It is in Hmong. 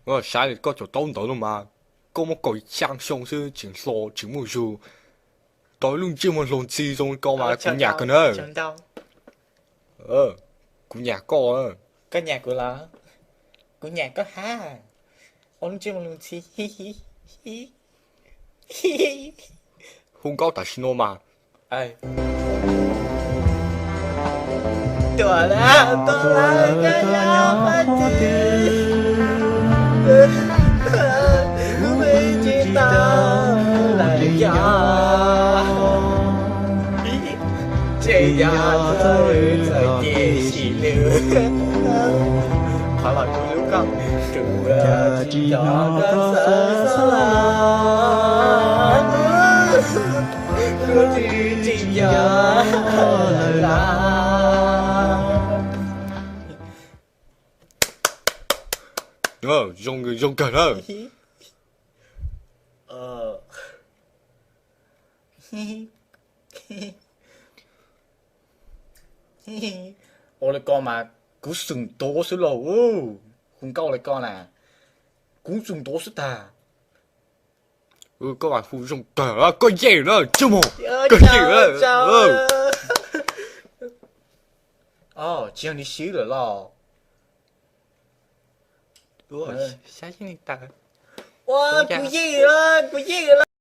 Saib li koj cov taub ntawd no mas, koj muaj kaum xya xyoo xwb tseem hlo tseem muaj zug, tau ib lub ntsej muag hluas ntxhi zoo li koj mas kuv nyiam kawg na. Kuv nyiam koj. Koj nyiam kuv los? Kuv nyiam koj hab. Ua lub ntsej muag hluas ntxhi. Hu nkauj tam sim no mas. Tuaj lawm, tuaj lawm, koj yog pab twg? Kuv tsis tau lawm yog. Tseem yog txawj ces sim lwm. Qhov los kuv lub koj, kuv tsis yog koj xav xav los. Kuv tsis tsim nyog lawm los. Zoo, zoo kawg na. Ua li ko mas kuv xwm ntuav xwb lauj. Hu nkauj li ko na, kuv xwm ntuav xwb tag. Koj mas hu zoo kawg, koj yeej na, tsis mus, koj yeej na. Tsis yog nws swb lawm los? Ua, kuv yeej, kuv yeej.